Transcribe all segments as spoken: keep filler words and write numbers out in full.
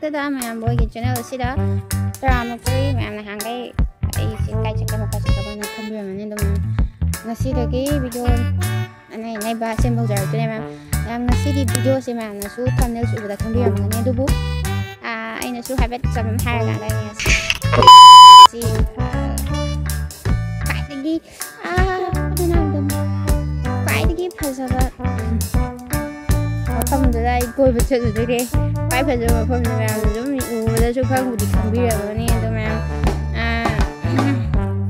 ꯗ ꯃꯌꯥꯝ ꯃꯣꯏꯒꯤ ꯆꯦꯅꯦꯜ ꯑꯁꯤꯗ ꯇꯔꯥꯃꯨꯛꯇꯤ ꯃꯌꯥꯝꯅ ꯍꯥꯡꯈꯩ ꯑꯩꯁꯦ ꯀꯥꯏ ꯆꯠꯀꯦ ꯃꯈꯥ ꯆꯠꯀꯦꯅ ꯈꯟꯕꯤꯔꯝꯃꯅꯤ꯫ ꯑꯗꯨꯝ ꯉꯁꯤꯗꯒꯤ ꯚꯤꯗꯤꯑꯣ ꯑꯅꯩ ꯑꯅꯩꯕ ꯁꯦꯝꯕ ꯍꯧꯖꯔꯛꯇꯣꯏꯅꯦ ꯃꯌꯥꯝ꯫ ꯃꯌꯥꯝ ꯉꯁꯤꯒꯤ ꯚꯤꯗꯤꯑꯣꯁꯦ ꯃꯌꯥꯝꯅꯁꯨ ꯊꯝꯅꯦꯜꯁꯨ ꯎꯕꯗ ꯈꯪꯕꯤꯔꯝꯒꯅꯤ꯫ ꯑꯗꯨꯕꯨ ꯑꯥ, ꯑꯩꯅꯁꯨ ꯍꯥꯏꯐꯦꯠ ꯆꯝꯅ ꯍꯥꯏꯔꯀꯥꯟꯗ ꯑꯩꯅ ꯁꯤ, ꯑꯥ, ꯈ꯭ꯋꯥꯏꯗꯒꯤ ꯑꯥ, ꯀꯩꯅꯣꯗꯣ, ꯈ꯭ꯋꯥꯏꯗꯒꯤ ꯐꯖꯕ ꯃꯐꯝꯗꯨꯗ ꯑꯩ ꯀꯣꯏꯕ ꯆꯠꯂꯨꯗꯣꯏꯅꯦ꯫ ꯈ꯭ꯋꯥꯏ ꯐꯖꯕ ꯃꯐꯝꯗꯣ ꯃꯌꯥꯝꯅ ꯑꯗꯨꯝ ꯎꯕꯗꯁꯨ ꯈꯪꯕꯨꯗꯤ ꯈꯪꯕꯤꯔꯝꯃꯅꯤ꯫ ꯑꯗꯣ ꯃꯌꯥꯝ, ꯑꯥ,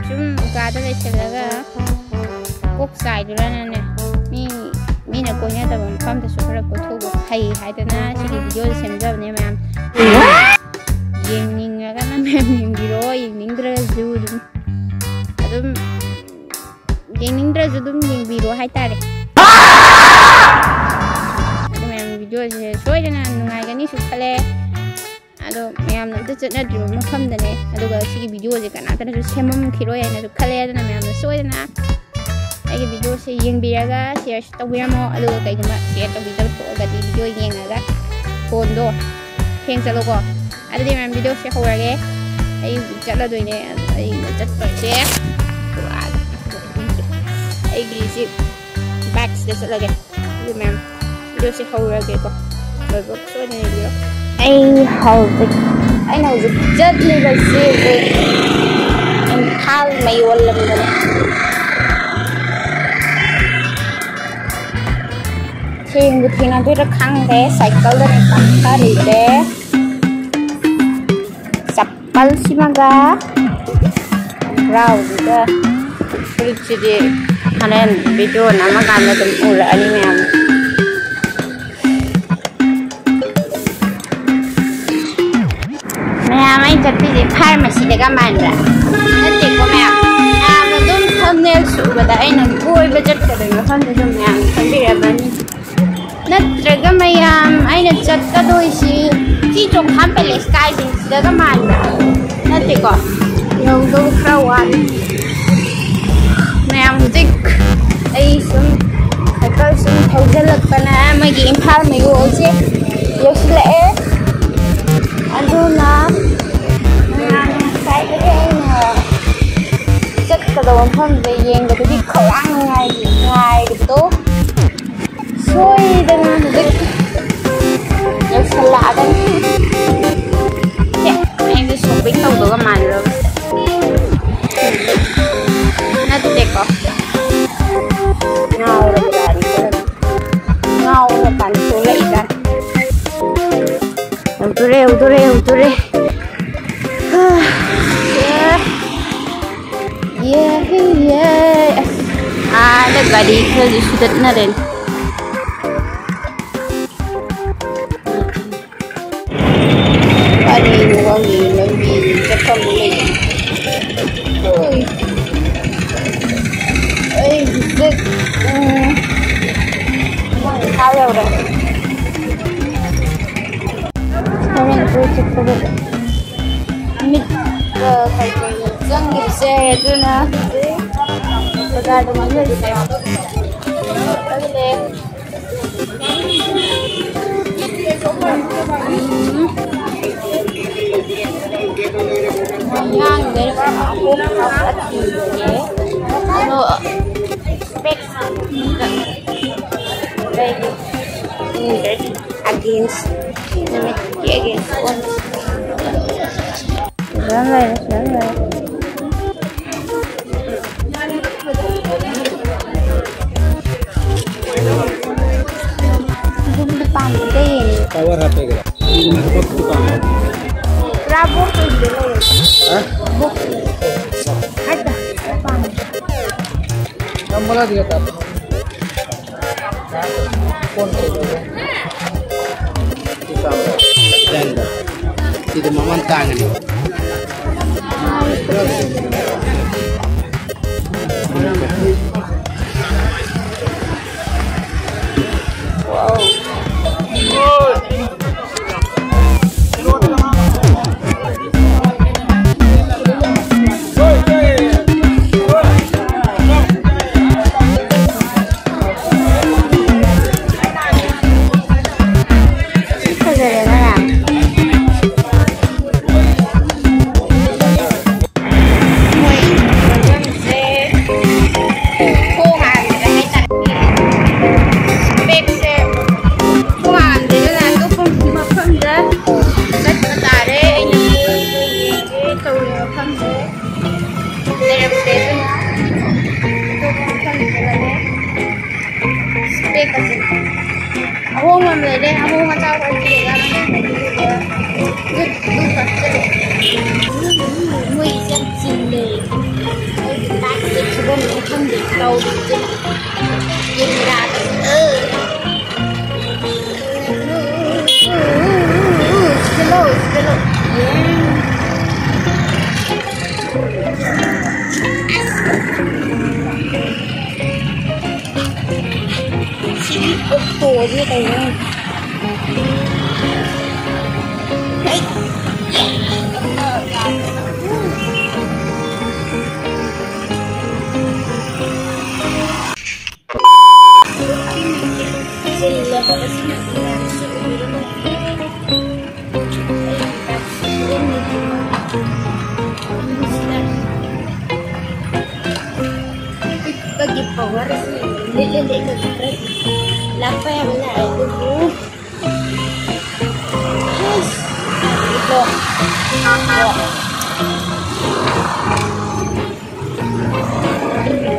ꯁꯨꯝ ꯎꯀꯥꯗ ꯂꯩꯁꯤꯜꯂꯒ ꯀꯣꯛ ꯆꯥꯏꯗꯨꯅꯅꯦ, ꯃꯤ, ꯃꯤꯅ ꯀꯣꯏꯅꯗꯕ ꯃꯐꯝꯗꯁꯨ ꯈꯔ ꯀꯣꯏꯊꯣꯛꯄ ꯐꯩ ꯍꯥꯏꯗꯅ ꯁꯤꯒꯤ ꯚꯤꯗꯤꯑꯣꯁꯦ ꯁꯦꯝꯖꯕꯅꯦ ꯃꯌꯥꯝ꯫ ꯌꯦꯡꯅꯤꯡꯉꯒꯅ ꯃꯌꯥꯝ ꯌꯦꯡꯕꯤꯔꯣ, ꯌꯦꯡꯅꯤꯡꯗ꯭ꯔꯒꯁꯨ ꯑꯗꯨꯝ, ꯑꯗꯨꯝ ꯌꯦꯡꯅꯤꯡꯗ꯭ꯔꯁꯨ ꯑꯗꯨꯝ ꯌꯦꯡꯕꯤꯔꯣ ꯍꯥꯏꯇꯥꯔꯦ꯫ ꯑꯗꯨ ꯃꯌꯥꯝ ꯚꯤꯗꯤꯑꯣꯁꯦ ꯁꯣꯏꯗꯅ ꯅꯨꯡꯉꯥꯏꯒꯅꯤꯁꯨ ꯈꯜꯂꯦ꯫ ꯑꯗꯣ ꯃꯌꯥꯝꯅ ꯑꯝꯇ ꯆꯠꯅꯗ꯭ꯔꯤꯕ ꯃꯐꯝꯗꯅꯦ꯫ ꯑꯗꯨꯒ ꯁꯤꯒꯤ ꯚꯤꯗꯤꯑꯣꯁꯦ ꯀꯅꯥꯝꯇꯅꯁꯨ ꯁꯦꯝꯃꯝꯈꯤꯔꯣꯏ ꯍꯥꯏꯅꯁꯨ ꯈꯜꯂꯦ꯫ ꯑꯗꯨꯅ ꯃꯌꯥꯝꯅ ꯁꯣꯏꯗꯅ ꯑꯩꯒꯤ ꯚꯤꯗꯤꯑꯣꯁꯦ ꯌꯦꯡꯕꯤꯔꯒ ꯁꯤꯌꯔꯁꯨ ꯇꯧꯕꯤꯔꯝꯃꯣ꯫ ꯑꯗꯨꯒ ꯀꯩꯒꯨꯝꯕ ꯁꯤꯌꯔ ꯇꯧꯕꯤꯗꯕ ꯊꯣꯛꯑꯒꯗꯤ ꯚꯤꯗꯤꯑꯣ ꯌꯦꯡꯉꯒ ꯐꯣꯟꯗꯣ ꯍꯦꯡ ꯆꯠꯂꯣꯀꯣ꯫ ꯑꯗꯨꯗꯤ ꯃꯌꯥꯝ ꯚꯤꯗꯤꯑꯣꯁꯦ ꯍꯧꯔꯒꯦ꯫ ꯑꯩ ꯆꯠꯂꯗꯣꯏꯅꯦ꯫ ꯑꯗꯣ ꯑꯩꯅ ꯆꯠꯇꯣꯏꯁꯦ ꯑꯩꯒꯤ ꯁꯤ ꯕꯥꯏꯛꯁꯤꯗ ꯆꯠꯂꯒꯦ꯫ ꯑꯗꯨ ꯃꯌꯥꯝ ꯚꯤꯗꯤꯑꯣꯁꯦ ꯍꯧꯔꯒꯦꯀꯣ꯫ ꯂꯣꯏꯕ ꯁꯣꯏꯗꯅ ꯌꯦꯡꯕꯤꯔꯣ꯫ ꯑꯩ ꯍꯧꯖꯤꯛ, ꯑꯩꯅ ꯍꯧꯖꯤꯛ ꯆꯠꯂꯤꯕꯁꯤ ꯍꯧꯖꯤꯛ ꯏꯝꯐꯥꯜ ꯃꯌꯣꯜ ꯂꯝꯗꯅꯦ꯫ ꯊꯦꯡꯕꯨ ꯊꯦꯡꯅꯗꯣꯏꯔꯥ ꯈꯪꯗꯦ, ꯁꯥꯏꯀꯜꯗꯅꯦ ꯀꯥꯈꯠꯂꯤꯁꯦ꯫ ꯆꯞꯄꯜꯁꯤꯃꯒ ꯈꯣꯡꯒ꯭ꯔꯥꯎꯁꯤꯒ꯫ ꯐꯨꯔꯤꯠꯁꯤꯗꯤ ꯍꯣꯔꯦꯟ ꯚꯤꯗꯤꯑꯣ ꯅꯝꯃꯀꯥꯟꯗ ꯑꯗꯨꯝ ꯎꯔꯛꯑꯅꯤ ꯃꯌꯥꯝ꯫ ꯃꯌꯥꯝ, ꯑꯩ ꯆꯠꯇꯣꯏꯁꯦ ꯐꯥꯔꯃꯥꯁꯤꯗꯒ ꯃꯥꯟꯕ꯭ꯔꯥ? ꯅꯠꯇꯦꯀꯣ ꯃꯌꯥꯝ, ꯃꯌꯥꯝꯅ ꯑꯗꯨꯝ ꯊꯝꯅꯦꯜ ꯎꯕꯗ ꯑꯩꯅ ꯀꯣꯏꯕ ꯆꯠꯀꯗꯣꯏ ꯃꯐꯝꯗꯨ ꯑꯗꯨꯝ ꯃꯌꯥꯝ ꯈꯪꯕꯤꯔꯝꯃꯅꯤ꯫ ꯅꯠꯇ꯭ꯔꯒ ꯃꯌꯥꯝ, ꯑꯩꯅ ꯆꯠꯀꯗꯣꯏꯁꯤ ꯁꯤ ꯆꯣꯡꯐꯥꯝ ꯄꯦꯂꯦꯁ ꯀꯥꯏꯁꯤꯡꯁꯤꯗꯒ ꯃꯥꯟꯕ꯭ꯔꯥ? ꯅꯠꯇꯦꯀꯣ, ꯌꯧꯗꯧ ꯈꯔ ꯋꯥꯠꯂꯤ꯫ ꯃꯌꯥꯝ ꯍꯧꯖꯤꯛ ꯑꯩ ꯁꯨꯝ ꯁꯥꯏꯀꯜ ꯁꯨꯝ ꯊꯧꯖꯤꯜꯂꯛꯄꯅ ꯃꯣꯏꯒꯤ ꯏꯝꯐꯥꯜ ꯃꯌꯣꯜꯁꯦ ꯌꯧꯁꯤꯜꯂꯛꯑꯦ꯫ ꯑꯗꯨꯅ ꯉꯁꯥꯏꯗꯒꯤ ꯑꯩꯅ ꯆꯠꯀꯗꯕ ꯃꯐꯝꯁꯦ ꯌꯦꯡꯕꯗꯗꯤ ꯈꯧꯔꯥꯡꯅ ꯉꯥꯏꯔꯤ-, ꯉꯥꯏꯔꯤꯕꯗꯣ ꯁꯣꯏꯗꯅ ꯍꯧꯖꯤꯛ ꯌꯧꯁꯜꯂꯛꯑꯒꯅꯤ꯫ ꯁꯦ, ꯑꯩꯗꯤ shopping ꯇꯧꯗꯧꯒ ꯃꯥꯜꯂꯨꯔꯕ꯫ ꯅꯠꯇꯦꯀꯣ꯫ ꯉꯥꯎꯔꯕ ꯖꯥꯠꯅꯤ꯫ ꯉꯥꯎꯔꯀꯥꯟꯗ ꯊꯣꯛꯂꯛꯏꯖꯥꯠꯅꯤ꯫ ꯌꯧꯗꯣꯔꯦ, ꯌꯧꯗꯣꯔꯦ, ꯌꯧꯗꯣꯔꯦ꯫ ꯍꯥ, ꯌꯦ꯫ ꯌꯦ, ꯌꯦ꯫ ꯑꯁ, ꯑꯥꯗ ꯒꯥꯔꯤ ꯈꯔꯁꯨ ꯁꯤꯗꯠꯅꯔꯦꯅꯦ꯫ ꯀꯔꯤꯅꯣ ꯈꯪꯗꯦ, ꯂꯝꯕꯤ ꯆꯠꯐꯝ ꯂꯩꯇꯦ꯫ ꯍꯣꯏ꯫ ꯑꯩ ꯍꯧꯖꯤꯛ, ꯎꯝ, ꯏꯝꯐꯥꯜ ꯌꯧꯔꯦ꯫ ꯍꯣꯔꯦꯟ ꯀꯣꯏ ꯆꯠꯄꯗ ꯃꯤꯠꯇ ꯀꯩꯀꯩꯅꯣ ꯆꯪꯈꯤꯕꯁꯦ, ꯑꯗꯨꯅ ꯍꯧꯖꯤꯛ ꯕꯖꯥꯔꯗ ꯉꯥꯡꯅꯔꯤꯁꯦ꯫ ꯈꯪꯗꯦ꯫ ꯎꯝ꯫ ꯑꯉꯥꯡꯈꯩ ꯑꯍꯨꯝ ꯍꯥꯞꯀꯠꯈꯤꯕꯅꯦ꯫ ꯑꯗꯣ ꯁ꯭ꯄꯦꯛꯁ ꯑꯃꯈꯛ ꯂꯩꯒꯦ꯫ ꯎꯝ, against, ꯅꯨꯃꯤꯠꯀꯤ against ꯑꯣꯏꯅ꯫ ꯁꯤꯗ ꯑꯃ ꯂꯩꯔꯦ, ꯁꯤꯗ ꯑꯃ ꯂꯩꯔꯦ꯫ ꯑꯗꯨꯝꯗꯤ ꯄꯥꯝꯗꯦ, ꯌꯦꯡꯉꯦ꯫ Cover ꯍꯥꯞꯄꯦꯒ꯫ ꯄꯨꯔꯥ box ꯑꯣꯏꯕꯗꯣ ꯂꯩꯔꯦ꯫ ꯍꯥ? Box ꯑꯣꯏꯕꯗꯣ꯫ ꯍꯥꯏꯇꯥꯔꯦ, ꯄꯥꯝꯗꯦ꯫ ꯅꯝꯕꯔ ꯑꯗꯨꯗ ꯀꯥꯞꯄꯣ꯫ ꯁꯤꯗꯤ ꯃꯃꯜ ꯇꯥꯡꯒꯅꯤ꯫ ꯐꯖꯔꯦꯗꯅ꯫ ꯃꯣꯏꯁꯦ ꯌꯥꯝ ꯆꯤꯜꯂꯦ꯫ ꯑꯩꯒꯤ ꯇꯥꯛꯁꯦ ꯁꯨꯐꯝ ꯈꯪꯗꯦ ꯇꯧꯔꯤꯁꯦ꯫ ꯀꯦꯃꯦꯔꯥꯗ, ꯑ꯫ ꯁꯤꯗ ꯂꯥꯛꯑꯣ, ꯁꯤꯗ ꯂꯥꯛꯑꯣ꯫ ꯁꯤꯒꯤ ꯑꯣꯛꯇꯣꯁꯦ ꯀꯩꯅꯣ? ꯑꯩ ꯄꯤꯛꯄꯒꯤ ꯄꯋꯥꯔꯁꯤ ꯂꯤꯠꯂ ꯂꯤꯠꯂ ꯈꯔ ꯂꯥꯛꯄ ꯌꯥꯕ ꯂꯥꯛꯑꯦ, ꯑꯗꯨꯕꯨ ꯑꯁ, ꯏꯕꯣ꯫ ꯏꯕꯣ꯫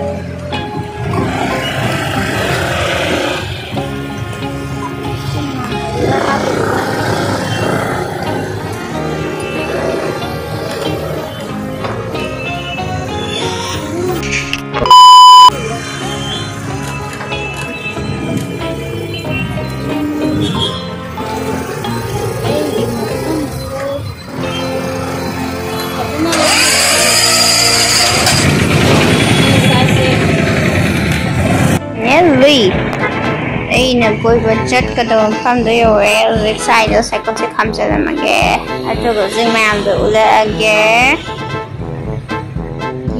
ꯅꯦꯜꯂꯨꯏ꯫ ꯑꯩꯅ ꯀꯣꯏꯕ ꯆꯠꯀꯗꯕ ꯃꯐꯝꯗꯣ ꯌꯧꯔꯦ꯫ ꯍꯧꯖꯤꯛ ꯁ꯭ꯋꯥꯏꯗ ꯁꯥꯏꯀꯜꯁꯦ ꯈꯥꯝꯖꯔꯝꯃꯒꯦ꯫ ꯑꯗꯨꯒ ꯍꯧꯖꯤꯛ ꯃꯌꯥꯝꯗ ꯎꯠꯂꯛꯑꯒꯦ꯫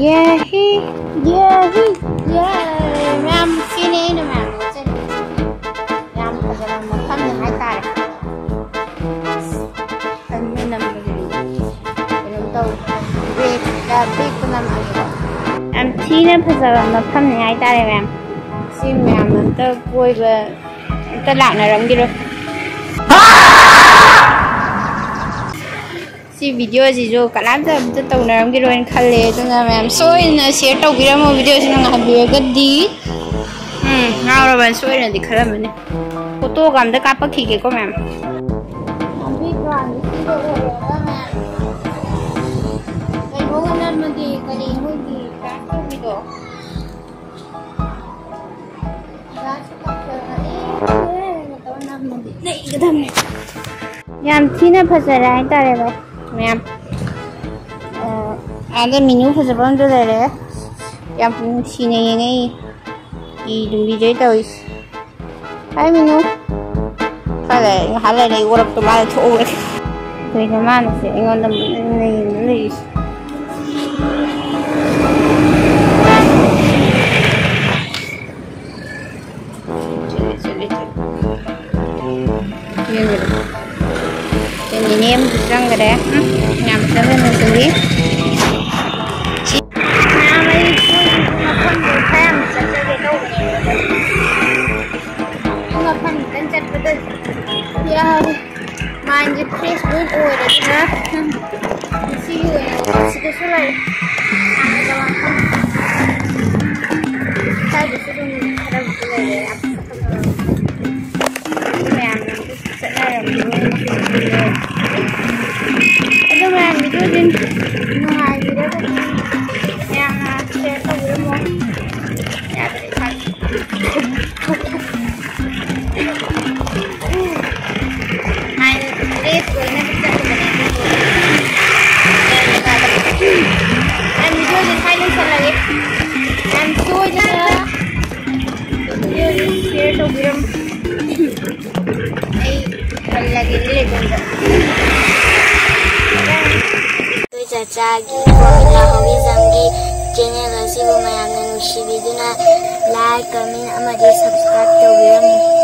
ꯌꯦꯍꯤ, ꯌꯦꯍꯤ, ꯌꯦ꯫ ꯃꯌꯥꯝ ꯁꯤꯅꯦ ꯑꯩꯅ ꯃꯌꯥꯝꯗ ꯎꯠꯆꯅꯤꯡꯉꯤꯁꯦ꯫ ꯌꯥꯝ ꯐꯖꯕ ꯃꯐꯝꯅꯤ ꯍꯥꯏꯇꯥꯔꯦ꯫ ꯀꯩꯅꯣ ꯅꯝꯕꯗꯨꯗꯤ ꯀꯩꯅꯣꯝ ꯇꯧ꯫ ꯕ꯭ꯔꯦꯛꯇ ꯕ꯭ꯔꯦꯛꯇ ꯅꯝꯃꯛꯑꯒꯦꯀꯣ꯫ ꯌꯥꯝ ꯊꯤꯅ ꯐꯖꯕ ꯃꯐꯝꯅꯤ ꯍꯥꯏꯇꯥꯔꯦ ꯃꯌꯥꯝ꯫ ꯁꯤ ꯃꯌꯥꯝ ꯑꯝꯇ ꯀꯣꯏꯕ ꯑꯝꯇ ꯂꯥꯛꯅꯔꯝꯈꯤꯔꯣꯏ꯫ ꯁꯤ ꯚꯤꯗꯤꯑꯣꯁꯤꯁꯨ ꯀꯅꯥꯝꯇ ꯑꯝꯇ ꯇꯧꯅꯔꯝꯈꯤꯔꯣꯏꯅ ꯈꯜꯂꯦ꯫ ꯑꯗꯨꯅ ꯃꯌꯥꯝ ꯁꯣꯏꯗꯅ ꯁꯤꯌꯔ ꯇꯧꯕꯤꯔꯝꯃꯣ, ꯚꯤꯗꯤꯑꯣꯁꯤ ꯅꯨꯡꯉꯥꯏꯕꯤꯔꯒꯗꯤ꯫ ꯎꯝ, ꯎꯝ, ꯉꯥꯎꯔꯕꯅꯤ, ꯁꯣꯏꯔꯅꯗꯤ ꯈꯜꯂꯝꯃꯅꯤ꯫ ꯐꯣꯇꯣꯒ ꯑꯝꯇ ꯀꯥꯞꯄꯛꯈꯤꯒꯦꯀꯣ, ꯃꯌꯥꯝ꯫ ꯂꯝꯕꯤ ꯄꯥꯟꯒꯤꯁꯤꯗ ꯑꯣꯏꯔꯒ ꯃꯌꯥꯝ ꯀꯩꯅꯣꯒ ꯅꯝꯃꯗꯤ ꯀꯔꯤ ꯃꯣꯏꯒꯤ ꯗꯥꯟꯁ ꯇꯧꯕꯤꯗꯣ? ꯗꯥꯟꯁ ꯇꯧꯁꯜꯂꯛꯑꯦ꯫ ꯅꯩꯒꯗꯕꯅꯤ꯫ ꯌꯥꯝ ꯊꯤꯅ ꯐꯖꯔꯦ ꯍꯥꯏꯇꯥꯔꯦ, ꯚꯥꯏ, ꯃꯌꯥꯝ꯫ ꯑ, ꯑꯥꯗ ꯃꯤꯅꯨ ꯐꯖꯕ ꯑꯃꯁꯨ ꯂꯩꯔꯦ꯫ ꯌꯥꯝ ꯅꯨꯡꯁꯤꯅ ꯌꯦꯡꯉꯛꯏ꯫ ꯏ ꯗꯨꯝ ꯄꯤꯖꯩ ꯇꯧꯔꯤꯁꯦ꯫ ꯍꯥꯏ ꯃꯤꯅꯨ꯫ ꯈꯔ ꯂꯩꯔꯦ, ꯉꯥꯏꯍꯥꯛ ꯂꯩꯔꯦ ꯑꯩ ꯑꯣꯔꯛꯇꯣ ꯃꯥꯅ ꯊꯣꯛꯎꯔꯒꯦ꯫ ꯀꯩꯅꯣ ꯃꯥꯅꯁꯦ ꯑꯩꯉꯣꯟꯗ ꯃꯨꯟꯅ ꯌꯦꯡꯉ ꯂꯩꯔꯤꯁꯦ? ꯆꯠꯂꯦ, ꯆꯠꯂꯦ, ꯆꯠꯂꯦ꯫ ꯌꯦꯡꯕꯗ꯫ ꯅꯦꯅꯦ ꯑꯃꯁꯨ ꯆꯪꯈ꯭ꯔꯦ꯫ ꯎꯝ, ꯌꯥꯝ ꯆꯪꯈ꯭ꯔꯦ ꯅꯨꯡꯁꯤꯕꯤ꯫ ꯃꯌꯥꯝ ꯑꯩ ꯀꯣꯏꯕꯒꯤ ꯃꯐꯝꯗꯣ ꯈꯔ ꯌꯥꯝ ꯆꯠꯆꯒꯦ ꯇꯧꯕꯅꯦꯕ꯫ ꯑꯗꯣ ꯃꯐꯝ ꯈꯤꯇꯪ ꯆꯠꯄꯗ ꯌꯥꯝ ꯃꯥꯏꯟꯁꯦ ꯐ꯭ꯔꯦꯁ ꯂꯣꯏ ꯑꯣꯏꯔꯦ꯫ ꯑꯗꯨꯅ ꯉꯁꯤꯒꯤ ꯑꯣꯏꯅ ꯁꯤꯗꯁꯨ ꯂꯩ꯫ ꯁ꯭ꯋꯥꯏꯗꯁꯨ ꯑꯗꯨꯝ ꯈꯔꯕꯨꯗꯤ ꯂꯩꯔꯦ꯫ ꯌꯥꯝ ꯐꯖꯕ ꯃꯌꯥꯝꯅ ꯆꯠꯅꯔꯝꯃꯤ꯫ ꯑꯗꯣ ꯃꯌꯥꯝ ꯚꯤꯗꯤꯑꯣꯁꯤ ꯅꯨꯡꯉꯥꯏꯕꯤꯔꯒꯗꯤ ꯃꯌꯥꯝꯅ ꯁꯤꯌꯔ ꯇꯧꯕꯤꯔꯝꯃꯣ꯫ ꯌꯥꯗ꯭ꯔꯦ ꯏꯁꯥꯒꯤ꯫ ꯃꯥꯏꯟ ꯐ꯭ꯔꯦꯁ ꯑꯣꯏꯅꯕ ꯆꯠꯂꯨꯕꯅꯦ ꯑꯗꯨꯕꯨ ꯑꯩ ꯚꯤꯗꯤꯑꯣꯁꯦ ꯁ꯭ꯋꯥꯏ ꯂꯣꯏꯁꯜꯂꯒꯦ꯫ ꯌꯥꯝ ꯁꯣꯏꯗꯅ ꯚꯤꯗꯤꯑꯣꯁꯦ ꯁꯤꯌꯔ ꯇꯧꯕꯤꯔꯝꯃꯣ꯫ ꯑꯩ ꯍꯜꯂꯒꯦ ꯂꯩꯕꯝꯗ꯫ ꯑꯩꯈꯣꯏ ꯆꯥꯆꯥꯒꯤ ꯄꯣꯔꯃꯤꯂꯥ ꯍꯣꯋꯤꯖꯝꯒꯤ ꯆꯦꯅꯦꯜ ꯑꯁꯤꯕꯨ ꯃꯌꯥꯝꯅ ꯅꯨꯡꯁꯤꯕꯤꯗꯨꯅ ꯂꯥꯏꯛ, ꯀꯃꯦꯟ ꯑꯃꯗꯤ ꯁꯕꯁꯀ꯭ꯔꯥꯏꯕ ꯇꯧꯕꯤꯔꯝꯃꯨ꯫